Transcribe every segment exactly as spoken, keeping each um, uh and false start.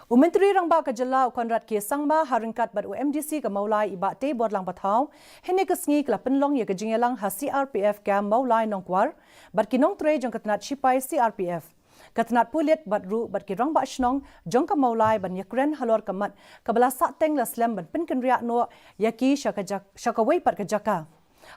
U Myntri Rangbah ka Jylla u Conrad K Sangma ha ryngkat bad u M D C ka Mawlai i Bah Teibor Langbathaw, hynne ka sngi ka la pynlong ïa ka jingïalang ha C R P F Camp Mawlai Nongkwar bad ki nongtrei jong ka tnat shipai C R P F, ka tnat pulit bad ruh bad ki rangbah shnong jong ka Mawlai ban ïakren halor ka mat kaba la sahteng la slem ban pynkynriah noh ïa ki sha ka jak-, sha kawei pat ka jaka.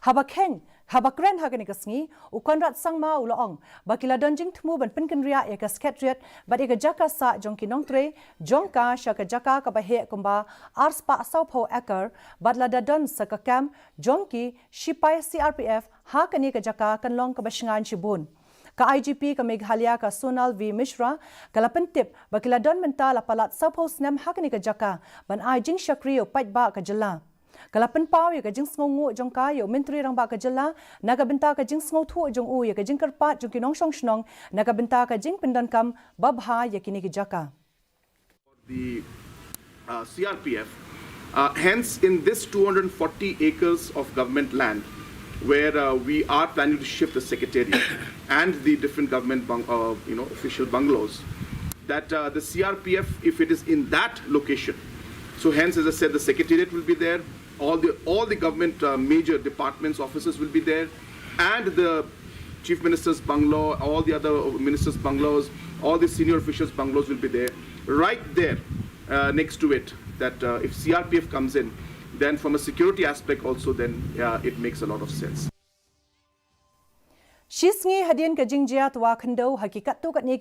Haba kren, haba kren ha kane ka sngi, u Conrad Sangma u la ong ba ki la don jingthmu ban pynkynriah ïa ka Secretariat bad ïa ka jaka sah jong ki nongtrei jong ka sha ka jaka kaba heh kumba arspah sawphew acre bad lada don sa ka camp jong ki shipai C R P F ha kane ka jaka kan long kaba shngaiñ shibun. Ka I G P ka Meghalaya ka Sonal V Mishra ka la pyntip ba ki la don mynta la palat sawphew snem ha kane ka jaka ban ai jingshakri ïa u paidbah ka jylla. Ka la pynpaw ïa ka jingsngewnguh jong ka ïa u Myntri Rangbah ka Jylla na ka bynta ka jingsngewthuh jong u ïa ka jingkyrpad jong ki nongshong shnong na ka bynta ka jingpyndonkam babha ïa kine ki jaka. The uh, C R P F. Uh, hence, in this two hundred forty acres of government land, where uh, we are planning to shift the secretariat and the different government bung- uh, you know, official bungalows, that uh, the C R P F, if it is in that location, so hence, as I said, the secretariat will be there, all the, all the government uh, major departments, offices will be there, and the chief minister's bungalow, all the other ministers' bungalows, all the senior officials' bungalows will be there, right there uh, next to it. That uh, if C R P F comes in, then from a security aspect also, then uh, it makes a lot of sense. Shi sngi hadien ka jingjia twa khyndew ha ki katto katne